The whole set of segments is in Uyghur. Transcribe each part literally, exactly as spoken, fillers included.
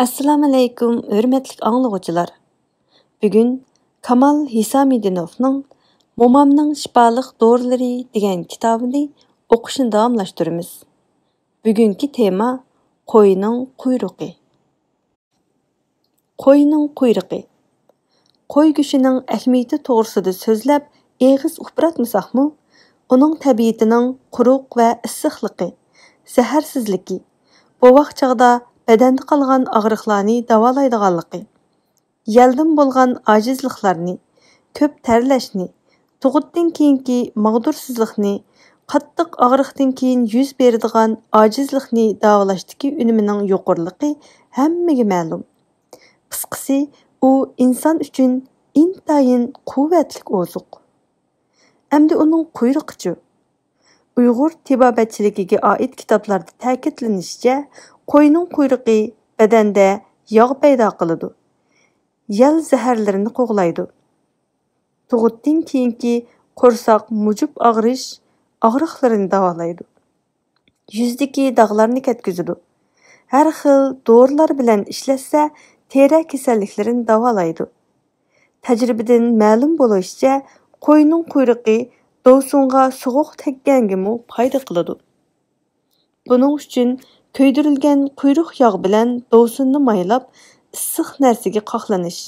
ئەسسالامۇئەلەيكۇم، ھۆرمەتلىك ئاڭلىغۇچىلار. بۈگۈن كامال ھېسامىدىنوفنىڭ مومامنىڭ شىپالىق دورىلىرى دېگەن كىتابىنى ئوقۇشنى داۋاملاشتۇرىمىز. بۈگۈنكى تېما: قوينىڭ قۇيرۇقى. قوينىڭ قۇيرۇقى. قوي گۆشىنىڭ ئەھمىيىتى توغرىسىدا سۆزلەپ ئېغىز ئۇپراتمىساقمۇ، ئۇنىڭ تەبىئىتىنىڭ قۇرۇق ۋە ئىسسىقلىقى، زەھەرسىزلىكى، بوۋاق چاغدا بەدەندە قالغان ئاغرىقلارنى داۋالايدىغانلىقى، يەلدىن بولغان ئاجىزلىقلارنى، كۆپ تەرلەشنى، تۇغۇتتىن كېيىنكى ماغدۇرسىزلىقنى، قاتتىق ئاغرىقتىن كېيىن يۈز بېرىدىغان ئاجىزلىقنى داۋالاشتىكى ئۈنۈمىنىڭ يۇقىرىلىقى ھەممىگە مەلۇم. قىسقىسى، ئۇ ئىنسان ئۈچۈن ئىنتايىن قۇۋۋەتلىك ئوزۇق. ئەمدى ئۇنىڭ قۇيرۇقىچۇ؟ ئۇيغۇر تېبابەتچىلىكىگە ئائىت كىتابلاردا تەكىتلىنىشىچە، قوينىڭ قۇيرۇقى بەدەندە ياغ پەيدا قىلىدۇ، يەل زەھەرلىرىنى قوغلايدۇ، تۇغۇتتىن كېيىنكى قورساق مۇجۇپ ئاغرىش ئاغرىقلىرىنى داۋالايدۇ، يۈزدىكى داغلارنى كەتكۈزىدۇ. ھەر خىل دورىلار بىلەن ئىشلەتسە، تېرە كېسەللىكلىرىنى داۋالايدۇ. تەجرىبىدىن مەلۇم بولۇشىچە، قوينىڭ قۇيرۇقى دوۋسۇنغا سوغۇق تەگكەنگىمۇ پايدا قىلىدۇ. بۇنىڭ ئۈچۈن كۆيدۈرۈلگەن قۇيرۇق ياغ بىلەن دوۋسۇننى مايلاپ، ئىسسىق نەرسىگە قاقلىنىش.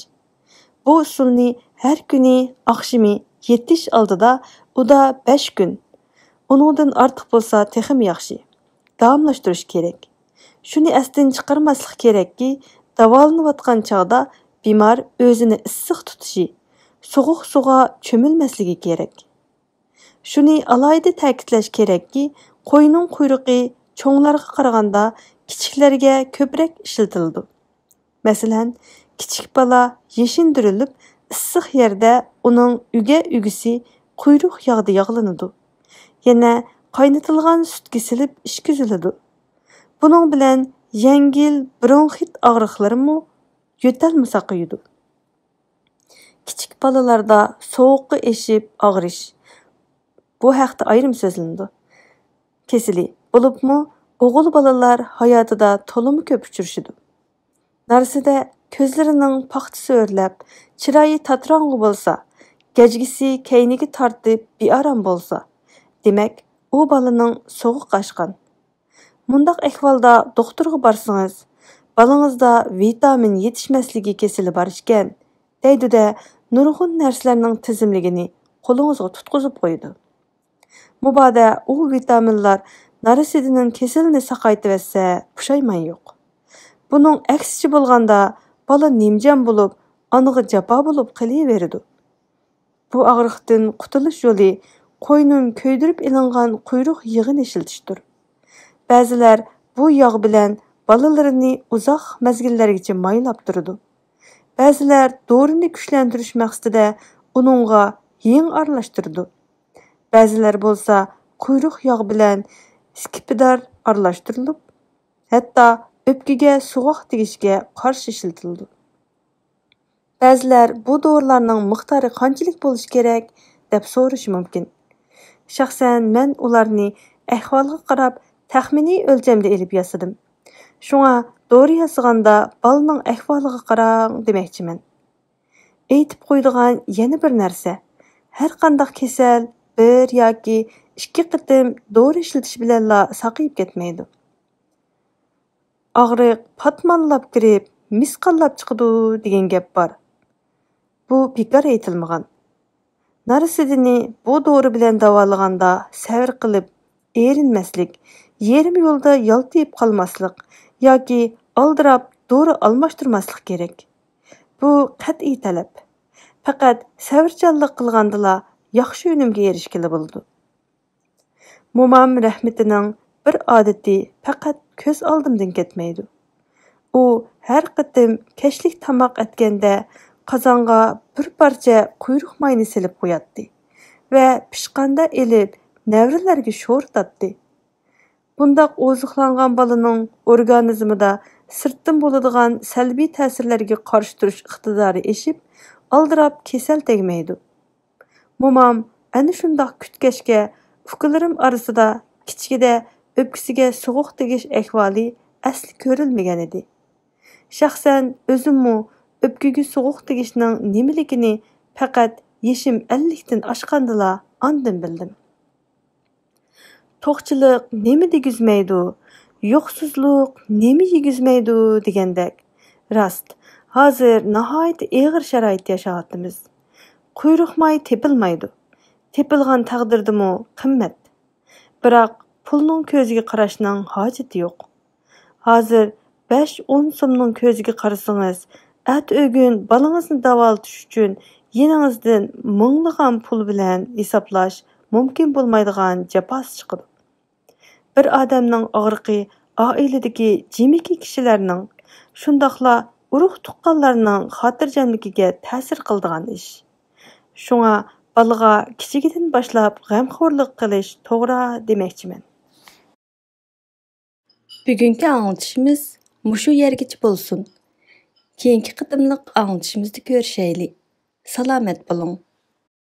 بۇ ئۇسۇلنى ھەر كۈنى ئاخشىمى يېتىش ئالدىدا ئۇدا بەش كۈن، ئۇنىڭدىن ئارتۇق بولسا تېخىمۇ ياخشى، داۋاملاشتۇرۇش كېرەك. شۇنى ئەستىن چىقارماسلىق كېرەككى، داۋالىنىۋاتقان چاغدا بىمار ئۆزىنى ئىسسىق تۇتۇشى، سوغۇق سۇغا چۆمۈلمەسلىكى كېرەك. شۇنى ئالاھىدە تەكىتلەش كېرەككى، قوينىڭ قۇيرۇقى چوڭلارغا قارىغاندا كىچىكلەرگە كۆپرەك ئىشلىتىلىدۇ. مەسىلەن، كىچىك بالا يېشىندۈرۈلۈپ، ئىسسىق يەردە ئۇنىڭ ئۈگە ئۈگىسى قۇيرۇق ياغدا ياغلىنىدۇ. يەنە قاينىتىلغان سۈتكە سېلىپ ئىچكۈزۈلىدۇ. بۇنىڭ بىلەن يەڭگىل برونخىت ئاغرىقلىرىمۇ يۆتەلمە ساقىيىدۇ. كىچىك بالىلاردا سوغۇققا ئېشىپ ئاغرىش، بۇ ھەقتە ئايرىم سۆزلىنىدۇ، كېسىلى، بولۇپمۇ ئوغۇل بالىلار ھاياتىدا تولىمۇ كۆپ ئۇچرىشىدۇ. نارسىدە كۆزلىرىنىڭ پاختىسى ئۆرلەپ، چىرايى تاتىراڭغۇ بولسا، گەجگىسى كەينىگە تارتىپ بىئارام بولسا، دېمەك، ئۇ بالىنىڭ سوغۇقى ئاشقان. مۇنداق ئەھۋالدا دوختۇرغا بارسىڭىز، بالىڭىزدا ۋىتامىن يېتىشمەسلىكى كېسىلى بار ئىكەن، دەيدۇ-دە، نۇرغۇن نەرسىلەرنىڭ تىزىملىكىنى قولىڭىزغا تۇتقۇزۇپ قويىدۇ. مۇبادا ئۇ ۋىتامىنلار نارسىدىنىڭ كېسىلىنى ساقايتىۋەتسە، پۇشايمان يوق. بۇنىڭ ئەكسىچە بولغاندا، بالا نىمجان بولۇپ، ئانىغا جاپا بولۇپ قېلىۋېرىدۇ. بۇ ئاغرىقتىن قۇتۇلۇش يولى قوينىڭ كۆيدۈرۈپ ئېلىنغان قۇيرۇق يېغىنى ئىشلىتىشتۇر. بەزىلەر بۇ ياغ بىلەن بالىلىرىنى ئۇزاق مەزگىللەرگىچە مايلاپ تۇرىدۇ. بەزىلەر دورىنى كۈچلەندۈرۈش مەقسىتىدە ئۇنىڭغا يېڭ ئارىلاشتۇرىدۇ. بەزىلەر بولسا قۇيرۇق ياغ بىلەن سكىپىدار ئارىلاشتۇرۇلۇپ، ھەتتا ئۆپكىگە سوغۇق تېگىشكە قارشى ئىشلىتىلىدۇ. بەزىلەر بۇ دورىلارنىڭ مىقدارى قانچىلىك بولۇشى كېرەك، دەپ سورىشى مۇمكىن. شەخسەن مەن ئۇلارنى ئەھۋالغا قاراپ تەخمىنىي ئۆلچەمدە ئېلىپ ياسىدىم. شۇڭا دورا ياسىغاندا بالىنىڭ ئەھۋالىغا قاراڭ دېمەكچىمەن. ئېيتىپ قويىدىغان يەنە بىر نەرسە، ھەر قانداق كېسەل بىر ياكى ئىككى قېتىم دورا ئىشلىتىش بىلەنلا ساقىيىپ كەتمەيدۇ. ئاغرىق پاتمانلاپ كىرىپ، مىسقاللاپ چىقىدۇ دېگەن گەپ بار. بۇ بىكار ئېيتىلمىغان. نارسىدىنى بۇ دورا بىلەن داۋالىغاندا سەۋر قىلىپ، ئېرىنمەسلىك، يېرىم يولدا يالتىيىپ قالماسلىق ياكى ئالدىراپ دورا ئالماشتۇرماسلىق كېرەك. بۇ قەتئىي تەلەپ. پەقەت سەۋرچانلىق قىلغاندىلا ياخشى ئۈنۈمگە ئېرىشكىلى بولىدۇ. مومام رەھمىتىنىڭ بىر ئادىتى پەقەت كۆز ئالدىمدىن كەتمەيدۇ. ئۇ ھەر قېتىم كەچلىك تاماق ئەتكەندە قازانغا بىر پارچە قۇيرۇق ماينى سېلىپ قوياتتى ۋە پىشقاندا ئېلىپ نەۋرىلەرگە شورىتاتتى. بۇنداق ئوزۇقلانغان بالىنىڭ ئورگانىزمىدا سىرتتىن بولىدىغان سەلبىي تەسىرلەرگە قارشى تۇرۇش ئىقتىدارى ئېشىپ، ئالدىراپ كېسەل تەگمەيدۇ. مومام ئەنە شۇنداق كۈتكەچكە ئۇكىلىرىم ئارىسىدا كىچىكىدە ئۆپكىسىگە سوغۇق تېگىش ئەھۋالى ئەسلى كۆرۈلمىگەنىدى. شەخسەن ئۆزۈممۇ ئۆپكىگە سوغۇق تېگىشنىڭ نېمىلىكىنى پەقەت يېشىم ئەللىكتىن ئاشقاندىلا ئاندىن بىلدىم. توقچىلىق نېمە دېگۈزمەيدۇ، يوقسۇزلۇق نېمە يېگۈزمەيدۇ دېگەندەك. راست، ھازىر ناھايىتى ئېغىر شارائىتتا ياشاۋاتىمىز. قۇيرۇق ماي تېپىلمايدۇ. تېپىلغان تەقدىردىمۇ قىممەت. بىراق پۇلنىڭ كۆزىگە قاراشنىڭ ھاجىتى يوق. ھازىر بەش ئون سومنىڭ كۆزىگە قارىسىڭىز، ئەتە ئۆگۈن بالىڭىزنى داۋالىتىش ئۈچۈن يېنىڭىزدىن مىڭلىغان پۇل بىلەن ھېسابلاش مۇمكىن بولمايدىغان جاپاسى چىقىدۇ. بىر ئادەمنىڭ ئاغرىقى ئائىلىدىكى جىمىكى كىشىلەرنىڭ، شۇنداقلا ئۇرۇق-تۇغقانلارنىڭ خاتىرجەملىكىگە تەسىر قىلىدىغان ئىش. شۇڭا بالىغا كىچىكىدىن باشلاپ غەمخورلۇق قىلىش توغرا دېمەكچىمەن. بۈگۈنكى ئاڭلىتىشىمىز مۇشۇ يەرگىچە بولسۇن. كېيىنكى قېتىملىق ئاڭلىتىشىمىزدا كۆرۈشەيلى. سالامەت بولۇڭ.